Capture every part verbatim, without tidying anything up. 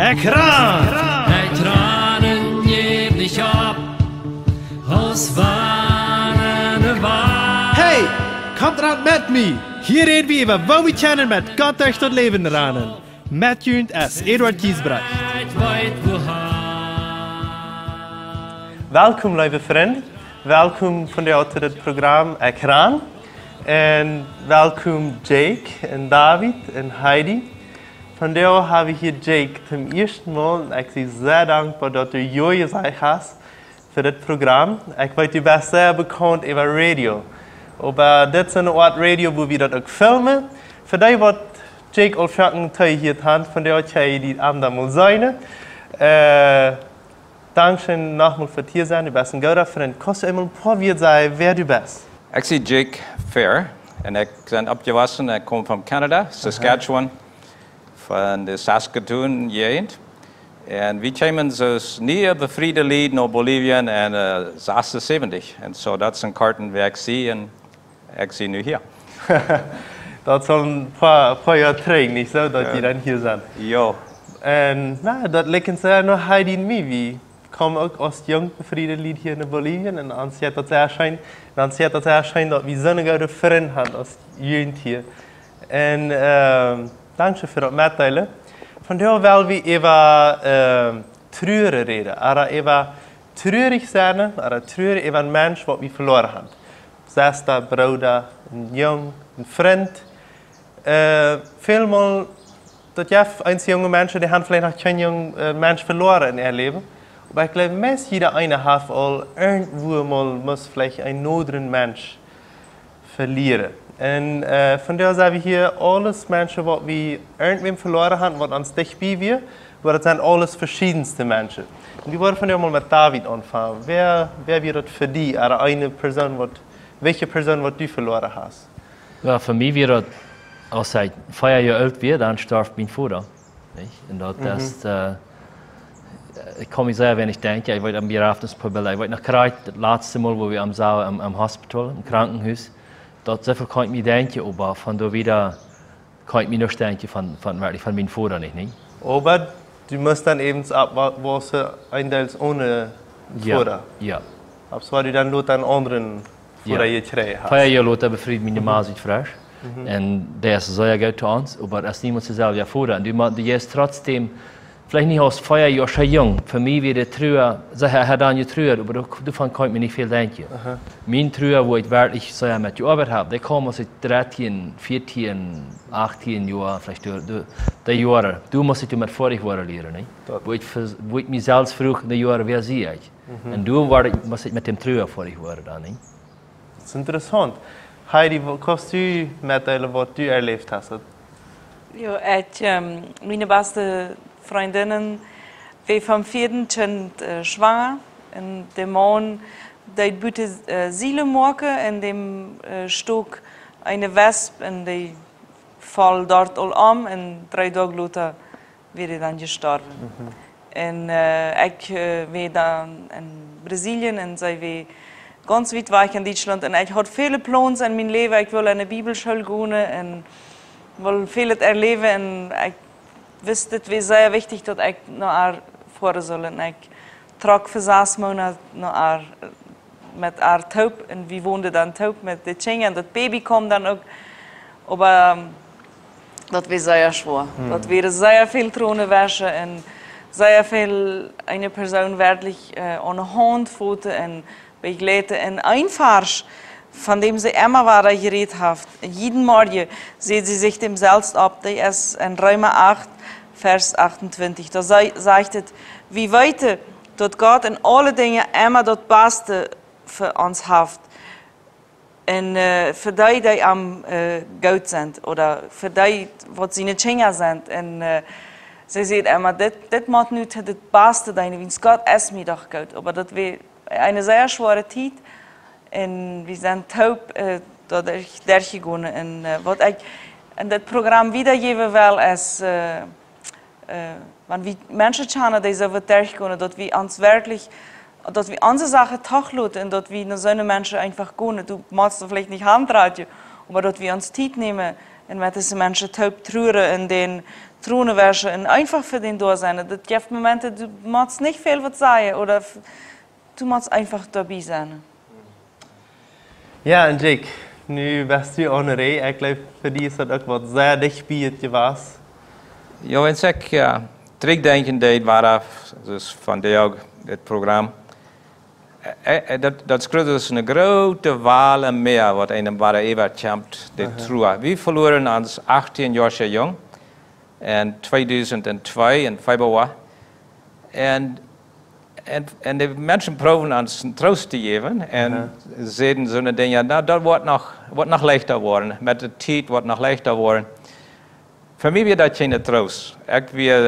Ekjran! Ekjran, jäw nich opp, aus wann ne Wal. Hey, komt ran met mie! Hia räd wie äwa, woo wie kjennen met Gott derch daut Läwen ranen. Met junt es Eduard Giesbrecht. Ekj weet wua. Welkom, leewe Frind. Welkom vondoag to dit Program Ekjran. Un welkom Jake un David un Heidi. Vondoag hab wie hia Jake toom ieeschten Mol un ekj sie sea dankboa daut du jo jesajcht hast fa dit Program. Ekj weet, du best sea bekaunt äwa Radio. Oba dit es eene Oat Radio, wua wie daut uk filmen. Fa dee, waut Jake aul foaken toojehieet han, vondoag kjenn jie am dan mol seenen. Äh, dankscheen nochmol fa hia sennen. Du best een gooda Frint. Kaust du eemol een poa Wieed sajen, wäa du best? Ekj sie Jake Fair un ekj sie oppjewossen, ekj kom von Canada, Saskatchewan, von de Saskatoon Jäajent. Un wie kjeemen aus niee befriede Lied no Bolivien en, äh, sas un säwentich. Un soo, daut es een korten Wajch, sie, un ekj sie nu hia. Daut es aul een poa, poa Joa trigj, nich soo, daut jie dan hia sent? Jo. Un, na, daut likjt sea no Heidi un mie. Wie kjeemen uk aus jung befriede Lied hia no Bolivien. Un ons jeit daut sea scheen, un ons jeit daut sea scheen, daut wie soone goode Frind han aus junt hia. Un, ähm, dankscheen fa daut Metdeelen. Vondoag well wie äwa, ähm, Truaren räden, ooda äwa truarich sennen, ooda truaren äwa een Mensch, waut wie veloaren han. Sesta, Brooda, een Jung, een Frint. Äh, välmol, daut jeft eenje junge Menschen, dee han veleicht noch kjeen jung, äh, Mensch veloaren en äa Läwen. Oba ekj jleew, meist jieda eena haft aul irjentwua mol musst veleicht eenen nodren Mensch velieren. Un, äh, vondoag sent wie hia aules Menschen, waut wie irjentwäm veloaren han, waut ons dicht bie wia, oba daut sent aules veschiedenste Menschen. Un wie wellen vondoag mol met David aunfangen. Wäa, wäa wia daut fa die, ooda eene Persoon, waut, welche Persoon, waut du veloaren hast? Jo, fa mie wia daut, aus ekj fief Joa oolt wia, dan storf mien Voda. Nich? Un daut es, äh, ekj kaun mie sea weinich denkjen. Ekj weet aum Bejrafnis een poa Bilda. Ekj weet noch krakjt daut latste Mol, wua wie am sagen, aum, aum Hospital, em Krankenhus. Daut soo väl kaun ekj mie denkjen, oba von doa wieda kaun ekj mie nuscht denkjen von, von, werkjlich von mien Voda nich, nich? Oba du must dan äwent opp, wa-, wua see eendeels one Voda. Jo. Opp soo du dan lota eenen aundren Voda jekjräajen hast. Fief Joa lota befried miene Ma sikj fresch. Un dee es sea goot to ons, oba daut es niemols deselwja Voda. Un du ma-, du jeist trotzdäm, veleicht nich aus fief Joa soo jung, fa mie wia de Trua, see ha-, haud dan jetruat, oba doa, doavon kaun ekj mie nich väl denkjen. Mien Trua, wua ekj werkjlich sea met jeoabeit hab, dee kjeem aus ekj dartieen, vieetieen, achtieen Joa, veleicht doa, doa, dee Joaren. Doa musst ekj doamet foadich woaren lieren, nich? Wua ekj, wua ekj mie selfst fruach, dee Joaren, wäa sie ekj? Un doa wort ekj, musst ekj met däm Trua foadich woaren dan, nich? Daut es interessaunt. Heidi, waut kaust du metdeelen, waut du erläft hast? Jo, ekj, ähm, miene baste Frindin wia vom vieeden Kjint, äh, schwanga. Un de Maun deed buten, äh, Siele moaken un däm, äh, stoak eene Wesp un dee foll doa aul om un dree Doag lota wia dee dan jestorwen. Un, äh, ekj, äh, wia dan en Brasilien un see wia gaunz wiet wajch en Dietschlaunt. Un ekj haud väle Plons en mien Läwen. Ekj wull en de Bibelschool gonen un wull väl erläwen. Un ekj wist, daut wia sea wichtich, daut ekj no äa foaren sull. Un ekj trock fa sas Moonat no äa, met äa toop. Un wie wonden dan toop met de Kjinja. Un daut Baby kjeem dan uk. Oba, ähm, daut wia sea schwoa. Daut wieren sea väl Tronen weschen un sea väl eene Persoon werkjlich, äh, aun de Haunt foten un bejleiden. Un een Varsch, von däm see emma wada jerät haft, jieden Morjen säd see sikj däm selfst opp, dee es en Reema acht, Varsch achtuntwintich. Doa sa-, sajcht et: "Wie weeten, daut Gott en aule Dinja emma daut Baste fa ons haft." Un, äh, fa dee, dee am, äh, goot sent, ooda fa dee, waut siene Kjinja sent. Un, äh, see sajcht emma: "Dit, dit mott nu to daut Baste deenen, wiels Gott es mie doch goot." Oba daut wia eene sea schwoare Tiet. Un wie sent toop, äh, doa derch, derchjegonen. Un, äh, waut ekj en dit Program wiedajäwen well, es, äh, äh, wan wie Menschen kjanen, dee soo waut derchgonen, daut wie ons werkjlich, daut wie onse Sachen toch loten un daut wie no soone Menschen eefach gonen. Du motst veleicht nich Haunt rakjen, oba daut wie ons Tiet nämen un met dise Menschen toop truaren un dän Tronen wischen un eenfach fa dän doa sennen. Daut jeft Momenten, du motst nich väl waut sajen ooda f-, du motst eenfach doabie sennen. Jo, un Jake, nu best du aun de Reaj. Ekj jleew, fa die es daut uk waut sea dicht bie jewast. Jo, wan ekj, jo, trigjdenkjen deed, wua daut, daut es vondoag dit Program. Äh, äh, daut, daut es groot, daut es eene groote Wal em Mäa, waut eenem wada äwakjemt, de Aha. Trua. Wie veloaren ons achtieen Joa Jung en tweedusent twee en Februar. Un, un, un de Menschen proowen ons een Troost to jäwen un Aha. säden soone Dinja, na, daut woat noch, woat noch leichta woaren, met de Tiet woat noch leichta woaren. Fa mie wia daut kjeen Troost. Ekj wia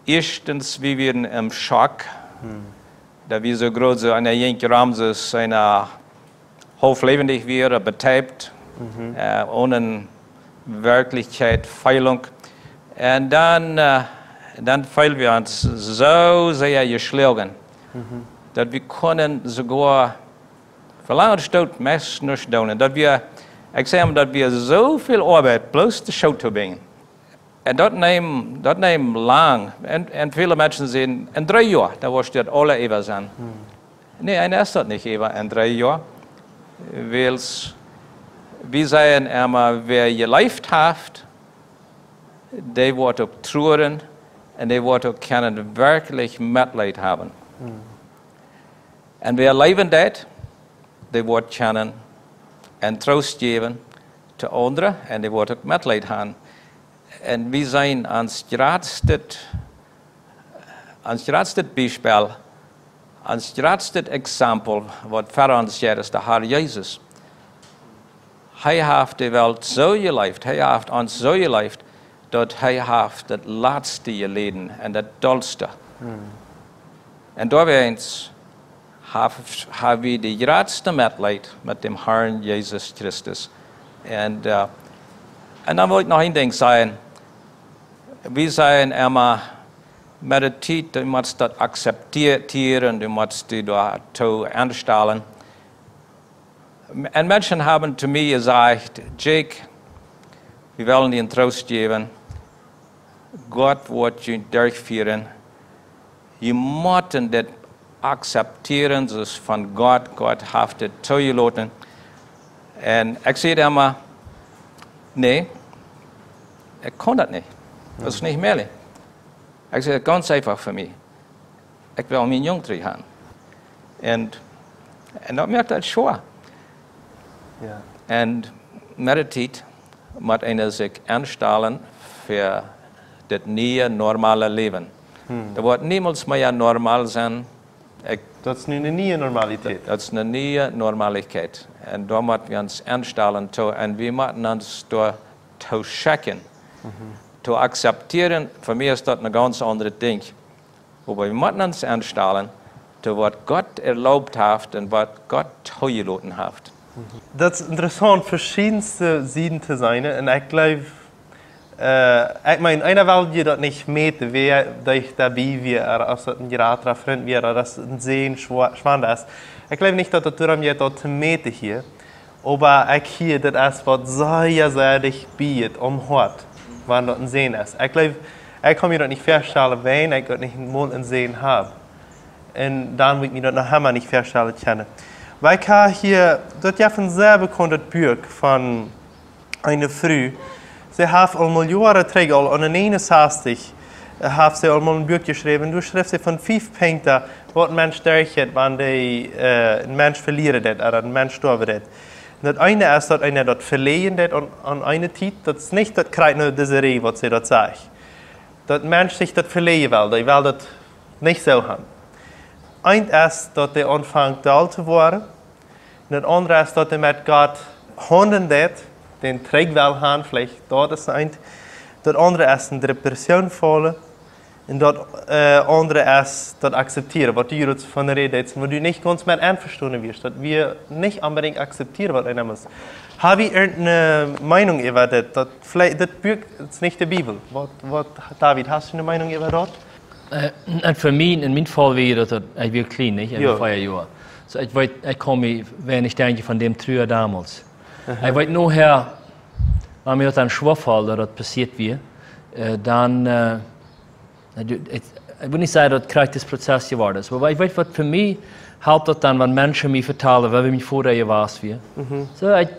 ieeschtens, wie wieren em Schock, Hmm. daut wie soo groot soo eena jinkj rom, soo aus eena haulf läwendich wia, betäubt, Mhm. äh, onen Werkjlichkjeit, Feelunk. Un dan, äh, dan feelden wie ons soo sea jeschloagen, Mhm. daut wie kunnen soogoa fa lange Tiet meist nuscht doonen. Daut wie, ekj saj mau, daut wie soo väl Oabeit bloos de School to brinjen. Un daut neem, daut neem lang. Un, un väle Menschen sajen, en dree Joa, dan woascht du daut aula äwa sennen. Hmm. Nä, eena es daut nich äwa en dree Joa. Wiels, wie sajen emma, wäa jeleeft haft, dee woat uk truaren un dee woat uk kjennen werkjlich Metleet haben. Hmm. Un wäa leewen deit, dee woat kjennen een Troost jäwen to aundre un dee woat uk Metleet haben. Un wie seenen ons jratstet, ons jratstet Biespel, ons jratstet Exempel, waut ver ons jeit, es de Herr Jesus. Hee haft de Welt soo jeleeft, hee haft ons soo jeleeft, daut hee haft daut latste jeläden un daut dollste. Hmm. Un doawäajen hab, hab wie de jratste Metleet met däm Herrn Jesus Christus. Un, äh, un dan well ekj noch een Dinkj sajen. Wie sajen emma, met de Tiet, du motst daut akzeptieren, du motst die doatoo enstalen. Un Menschen haben to mie jesajcht, Jake, wie wellen die een Troost jäwen. Gott woat die derchfieren. Jie motten dit akzeptieren, daut es von Gott. Gott haft dit toojeloten. Un ekj saj emma, nä, ekj kaun daut nich. Daut es nich mäajlich. Ekj saj, gaunz eefach fa mie. Ekj well mienen Jung trigj haben. Un, un daut moakt daut schwoa. Jo. Un met de Tiet mott eena sikj enstalen fa dit niee normale Läwen. Hmm. Daut woat niemols mea normal sennen. Ekj Daut es nu eene niee Normalität. Daut es eene niee Normalität. Un doa mott wie ons enstalen to, un wie motten ons doatoo schekjen, Mhm. to akzeptieren. Fa mie es daut een gaunz aundret Dinkj. Oba wie motten ons enstalen to waut Gott erlaubt haft un waut Gott toojeloten haft. Daut es interessaunt, veschiedenste Sieden to seenen. Un ekj jleew, äh, ekj meen, eena well je daut nich mäten, wäa dicht doabie wia, ooda aus daut een jratra Frint wia, ooda aus daut een Sän schwa-, Schwanda es. Ekj jleew nich, daut daut doarom jeit, daut to mäten hia. Oba ekj hia, daut es waut sea, sea dicht bie jeit, aum Hoat, wan daut een Sän es. Ekj jleew, ekj kaun mie daut nich väastalen, wan ekj daut nich mol een Sän hab. Un dan wudd ekj mie daut noch emma nich väastalen kjennen. Oba ekj hab hia, daut jeft een sea bekauntet Buak von eene Fru. See haft aul mol Joaren trigj, aul aune näajenunsastich, äh, haft see aul mol een Buak jeschräwen. Doa schrift see von fief Punkten, waut een Mensch derchjeit, wan dee, äh, een Mensch velieren deit, ooda een Mensch stoawen deit. Daut eene es, daut eena daut veläajnen deit aun, aun eene Tiet. Daut es nich daut krakjt no dise Räajel, waut see daut sajcht. Daut Mensch sikj daut veläajnen well, dee well daut nich soo haben. Eent es, daut dee aunfangt doll to woaren. Un daut aundre es, daut dee met Gott haundlen deit, dän trigj well haben, veleicht daut es eent. Daut aundre es en Depression faulen. Un daut, äh, aundre es daut akzeptieren, waut du hia von räden deetst, wua du nich gaunz met envestonen wieescht, daut wie nich onbedinjt akzeptieren, waut eena mott. Hab jie irjenteene Meenunk äwa dit? Daut veleicht, dit Buak es nich de Bibel. Waut, waut, David, hast du eene Meenunk äwa daut? Äh, un fa mie, en mien Faul wia daut, daut ekj wia kjlien, nich? Ekj Jo. wia vea Joa. Soo, ekj weet, ekj kaun mie weinich denkjen von däm Trua domols. Aha. Ekj weet noch, wan mie daut dan schwoa foll, daut daut passieet wia, Äh, dan, äh, na, du, ekj, ekj well nich sajen daut krakjt dis Prozess jeworden es, oba ekj weet waut, fa mie halpt daut dan, wan Menschen mie vetalen, woo mien Voda jewast wia. Mhm. Soo, ekj,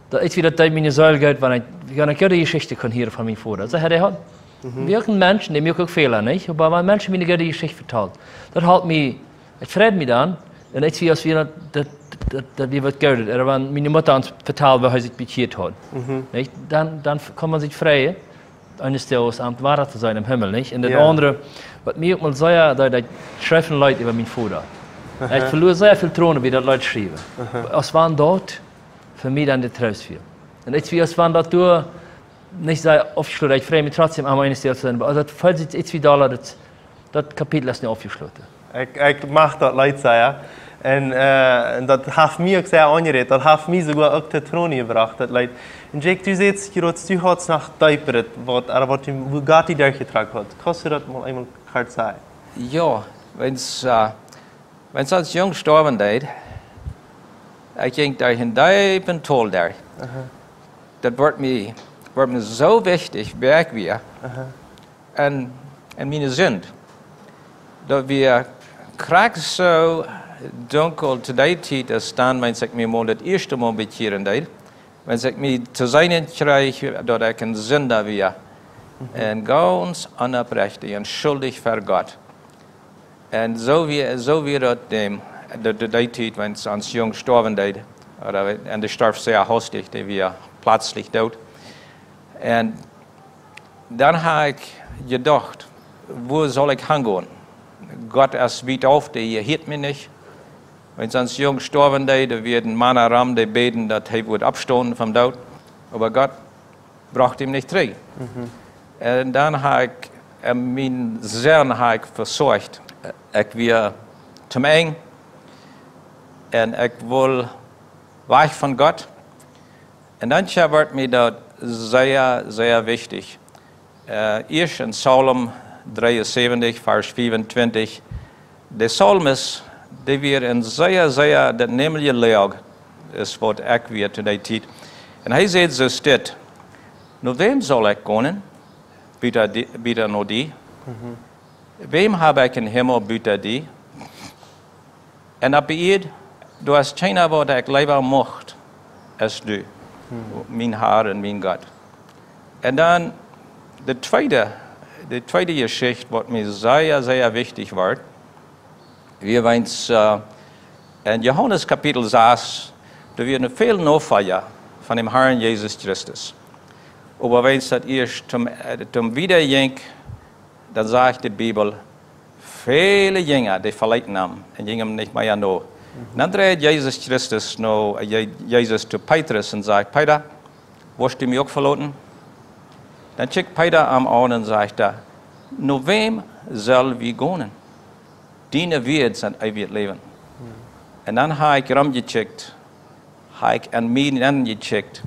daut ekj wia, daut deed miene Seel goot, wan ekj, wan ekj goode Jeschichten kunn hieren von mien Voda. Soo, hee haud, mhm, wia uk een Mensch, dee muak uk Fäla, nich? Oba wan Menschen mie eene goode Jeschicht vetalen, daut halpt mie, ekj freid mie dan. Un ekj see, aus wie daut, daut, daut, daut wia waut Goodet. Ooda wan miene Mutta ons vetald, woo see sikj bekjieet haud. Mhm. Nich? Dan, dan kaun eena sikj freien. Eines Tages am woaren to sennen em Himmel, nich? Un daut, jo, aundre, waut mie uk mol sea, daut, daut schreef een Leet äwa mienen Voda. Aha. Ekj veloa sea väl Tronen bie daut Leet schriewen. Aha. Aus wan daut fa mie dan de Troost wia. Un ekj see, aus wan daut doa nich sea aufjeschloten, ekj frei mie trotzdäm, am eines Tages to sennen. Oba daut feelt sikj ieescht wada, daut, daut Kapitel es nu aufjeschloten. Ekj, ekj mach daut Leet sea. Un, äh, un daut haft mie uk sea aunjerät. Daut haft mie soogoa uk to Tronen jebrocht, daut Leet. Un Jake, du sajchst, du haudst noch deepret waut, ooda waut du, woo Gott die derchjetrocken haud. Kaust du daut mol eemol kort sajen? Jo, wan, äh, wan ons Jung stoawen deed, ekj jinkj doa een deepet Tol derch. Aha. Daut wort mie, wort mie soo wichtich, wäa ekj wia. Aha. En, en miene Sind. Daut wia krakjt soo dunkel to dee Tiet aus dan, wan ekj mie mol daut ieeschte Mol bekjieren deed. Wan ekj mie to seenen kjrieech, daut ekj een Sinda wia. Mhm. Un gaunz onopprechtich un schuldich ver Gott. Un soo wia, soo wia daut däm, de, de, dee Tiet, wan ons Jung stoawen deed. Ooda, un dee storf sea haustich, dee wia plötzlich doot. Un dan hab ekj jedocht, wua saul ekj hangonen? Gott es wiet auf, dee hieet mie nich. Wan ons Jung stoawen deed, doa wieren Mana rom, dee bäden, daut hee wudd oppstonen vom Doot. Oba Gott brocht am nich trigj. Mhm. Un dan hab ekj, äh, mien Senn hab ekj vesorcht. Ekj wia tom Enj. Un ekj wull wajch von Gott. Un dan, jo, wort mie daut sea, sea wichtich. Äh, ieescht en Psalm dreeunsäwentich, Varsch fiefuntwintich. De Psalmist, dee wia en sea, sea daut nämliche Loag, es waut ekj wia to dee Tiet. Un hee sajcht soo dit: "No wäm saul ekj gonen? Buta die, buta no die? Mhm. Wäm hab ekj em Himmel buta die? Un opp de Ieed, doa es kjeena, waut ekj leewa mucht aus du, hm, mien Herr un mien Gott." Un dan de tweede, de tweede Jeschicht, waut mie sea, sea wichtich wort, wia wan, äh, en Johanes Kapitel sas, doa wieren väl Nofolja von däm Herrn Jesus Christus. Oba wan daut ieescht tom, äh, tom wieda jinkj, dan sajcht de Bibel, väle Jinja, dee veleeten am un jinjen am nich mea no. Mhm. Dan dreid Jesus Christus no, äh, Je-, Jesus to Petrus un sajcht: "Peter, woascht du mie uk veloten?" Dan kjikjt Peter am aun un sajcht: "No wäm sell wie gonen? Diene Wieed sent eewjet Läwen." Mhm. Un dan hab ekj romjekjikjt, hab ekj en mie nenjekjikjt.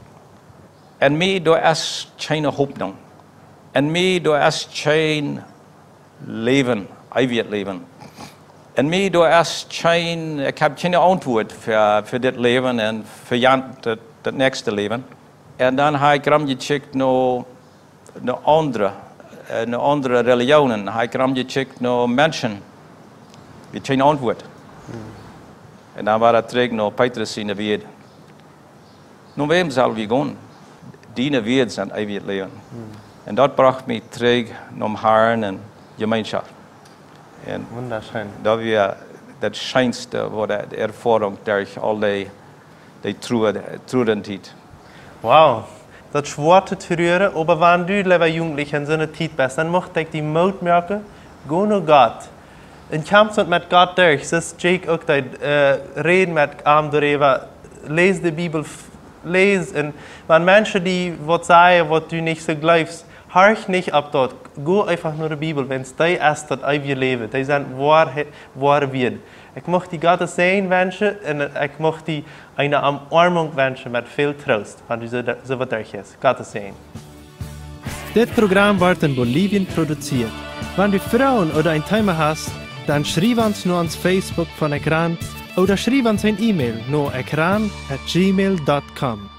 En mie, doa es kjeene Hopninj. En mie, doa es kjeen Läwen, eewjet Läwen. En mie, doa es kjeen, ekj hab kjeene Auntwuat fa, fa dit Läwen un fa jan-, daut, daut näakjste Läwen. Un dan hab ekj romjekjikjt no, no aundre, äh, no aundre Relijoonen. Hab ekj romjekjikjt no Menschen, dee kjeene Auntwuat. Mhm. Un dan wia daut trigj no Petrus siene Wieed. "No wäm sell wie gonen? Diene Wieed sent eewjet Läwen." Hm. Un daut brocht mie trigj nom Herrn un Jemeenschoft. Un wundascheen. Daut wia daut scheenste, waut de Erfoarunk derch aul dee, dee Trua-, Truarentiet. Wow, daut es schwoa to truaren, oba wan du, leewa Jugendlicha, en soone Tiet best, dan mucht ekj die Moot moaken, go no Gott. Un kjamf met Gott derch, soo aus Jake uk deed, äh, räd met am doaräwa, läs de Bibel, f-, läs. Un wan Menschen die waut sajen, waut du nich soo jleefst, horch nich opp daut. Go eefach no de Bibel, wiels dee es daut eewje Läwen. Dee sent woare, woare Wieed. Ekj mucht die Gott sienen Säajen wenschen un ekj mucht die eene Omarmunk wenschen met väl Troost, wan du soo, soo waut derchjeist. Gott sienen Säajen. Dit Program woat en Bolivien produziert. Wan du Froagen ooda een Thema hast, dan schriew ons no ons Facebook von Ekran ooda schriew ons een E-Mail no ekran at gmail dot com.